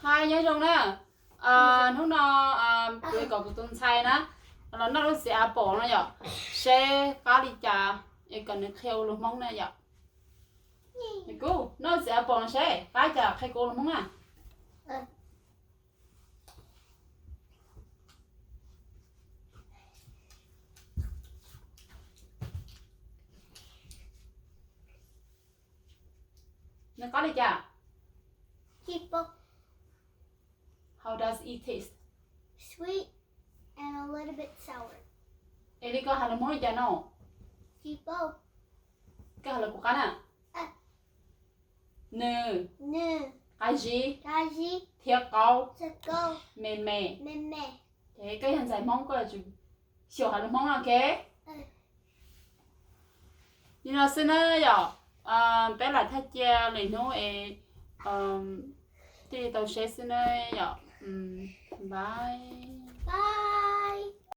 Hi, nyob zoo na. Hnub no kuv kom kuv tus ntxhais na los noj lub txiv apple no yom, seb qab li cas, es kom nws qhia ua lus Hmoob na yom. Kuv noj txiv apple no seb qab li cas qhia kuv ua lus Hmoob na. Nws qab li cas? How does it taste? Sweet and a little bit sour. Es li koj hais lus Hmoob li cas no? Koj hais lus kuv qab na. Nws qab zib thiab qaub me me. Es koj yog ntxhais Hmoob koj yuav tsum xyaum hais lus Hmoob no, ok? Li no xwb na yom, peb lam thaj cia lwm hnub es thiaj li tau seb xwb na yom. Bye.